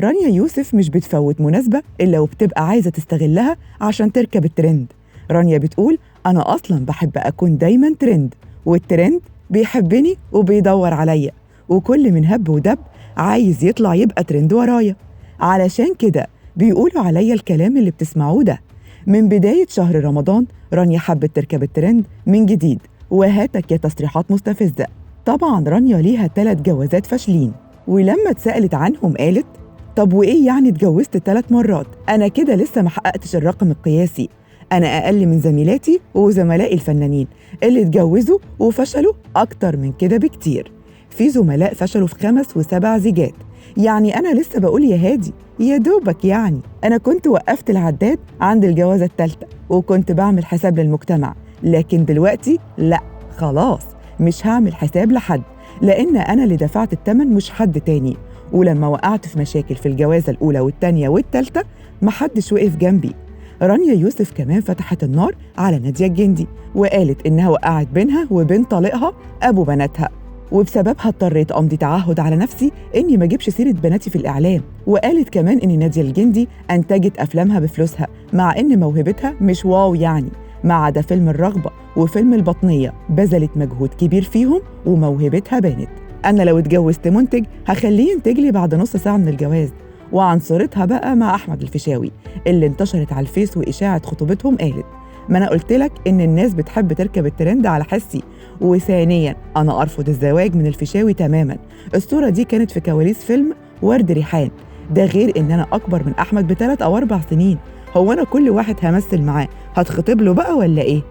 رانيا يوسف مش بتفوت مناسبة إلا وبتبقى عايزة تستغلها عشان تركب الترند. رانيا بتقول أنا أصلاً بحب أكون دايماً ترند، والترند بيحبني وبيدور عليا، وكل من هب ودب عايز يطلع يبقى ترند ورايا، علشان كده بيقولوا عليا الكلام اللي بتسمعوه ده. من بداية شهر رمضان رانيا حبت تركب الترند من جديد، وهاتك يا تصريحات مستفزة. طبعاً رانيا ليها 3 جوازات فاشلين، ولما اتسألت عنهم قالت طب وإيه يعني اتجوزت 3 مرات؟ أنا كده لسه ما حققتش الرقم القياسي، أنا أقل من زميلاتي وزملائي الفنانين اللي اتجوزوا وفشلوا أكتر من كده بكتير. في زملاء فشلوا في 5 و7 زيجات، يعني أنا لسه بقول يا هادي يا دوبك، يعني أنا كنت وقفت العداد عند الجوازة الثالثة وكنت بعمل حساب للمجتمع، لكن دلوقتي لأ خلاص مش هعمل حساب لحد، لأن أنا اللي دفعت التمن مش حد تاني. ولما وقعت في مشاكل في الجوازة الأولى والتانية والتالتة محدش وقف جنبي. رانيا يوسف كمان فتحت النار على نادية الجندي وقالت إنها وقعت بينها وبين طليقها أبو بناتها، وبسببها اضطريت أمضي تعهد على نفسي إني ما أجيبش سيرة بناتي في الإعلام. وقالت كمان إن نادية الجندي أنتجت أفلامها بفلوسها مع إن موهبتها مش واو يعني، ما عدا فيلم الرغبة وفيلم البطنية بذلت مجهود كبير فيهم وموهبتها بانت. أنا لو اتجوزت منتج هخليه ينتج لي بعد نص ساعة من الجواز. وعن صورتها بقى مع أحمد الفيشاوي اللي انتشرت على الفيس وإشاعة خطوبتهم قالت ما أنا قلت لك إن الناس بتحب تركب الترند على حسي، وثانياً أنا أرفض الزواج من الفيشاوي تماماً. الصورة دي كانت في كواليس فيلم ورد ريحان، ده غير إن أنا أكبر من أحمد ب3 أو 4 سنين، هو أنا كل واحد همثل معاه هتخطب له بقى ولا إيه؟